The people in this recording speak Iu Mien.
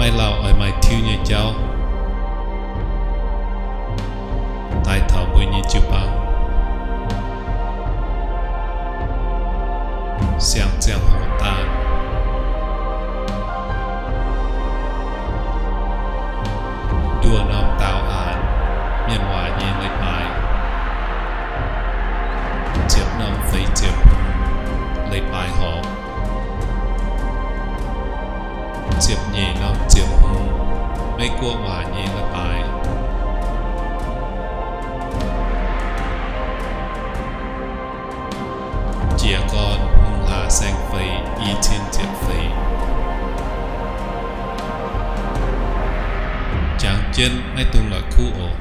Naaiv lauh oix maaih tiuv nyei jauv daaih taux mbuo nyei jiu-baang. Siang-ziangh hoc daaih, nduoh norm daaux aanx mienh waac nyei leiz-baaix, ziepc norm feix ziepc hmz leiz-baaix horpc, ziepc nyeic norm ziepc hmz Meiv-Guoqv waac nyei leiz-baaix, jiez gorn hmz hlaax saeng-feix i cin ziepc feix. Jangx jienv maiv dungx la'kuqv oc.